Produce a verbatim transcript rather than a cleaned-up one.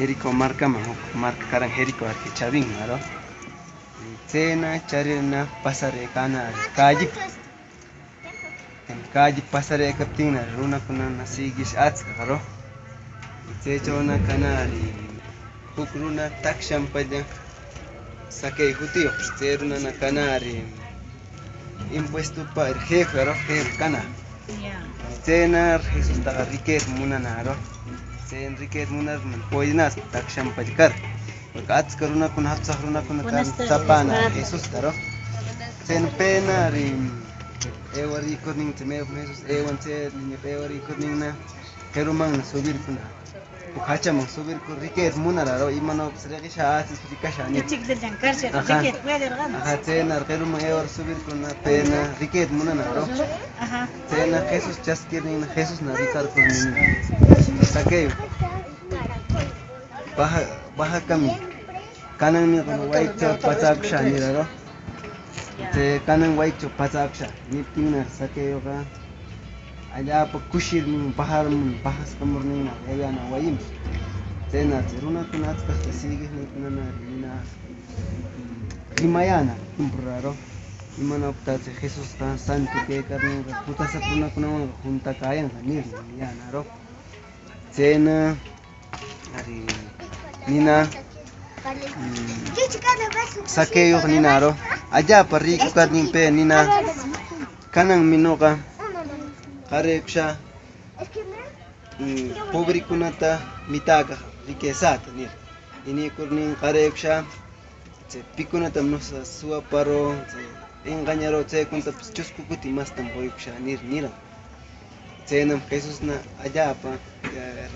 Jericó markaman, huk marka karan Jericó arki chawinman, ¿no? Tsena charirna pasarikana callepi. Calle pasarikaptinna runakuna na siguish atska, ¿no? Tsechawna kanari huk runa takshanpalla Zaqueo jutiyuq, tse runana kanari impuestopa jefe, ¿no? Jefe kana. Ya. Tsena Jesustaqa rikir munana, ¿no? Tse rikir munar man puedinaspa takshanpalla kar. Porque atska runakuna, hapsaq runakuna kan sapana Jesusta, ¿no? Tsena penari aywarikurnin, tse medio Jesús aywan, tse niño aywarikurninna, qirumanna subirkuna. Huk hachaman subirkur rikir munara, ¿no? Imanawpis riqisha, asis rikasha, ni. Ajá. Ajá, tsena qiruman aywar subirkuna, pena rikir munana, ¿no? Ajá. Tsena Jesús chaskirninna, Jesusna rikarkurninna: Zaqueo, baja, bajakami. Kananmi waykichaw pasakusha, nira, ¿no? Tse kanan waykichaw pasakusha niptinna, Zaqueoqa allapa kushirnin bajarmun, bajaskamurninna yayana wayinpi. Tsena tse runakuna atskaqta siguiqninkunana nina, mm, rimayana, ¿no? Imanawpata tse Jesusqa santo kaykarninqa, jutasapa runakunawanqa juntakäyanqa nirnin niyana, ¿no? Tsena ari, nina, mm, Zaqueo nina, ¿no? Allapa riku karninpi nina, kananmi nuqa qarikusha, mm, pobrekunata mitäkaq riquezata, nir. Inikurnin qarikusha, tse pikunata, no sé, suwaparu, tse engañaru, tsekunatapis chusku kuti mastam quykusha, nir, niran. Tsenam Jesusna allapa, eh,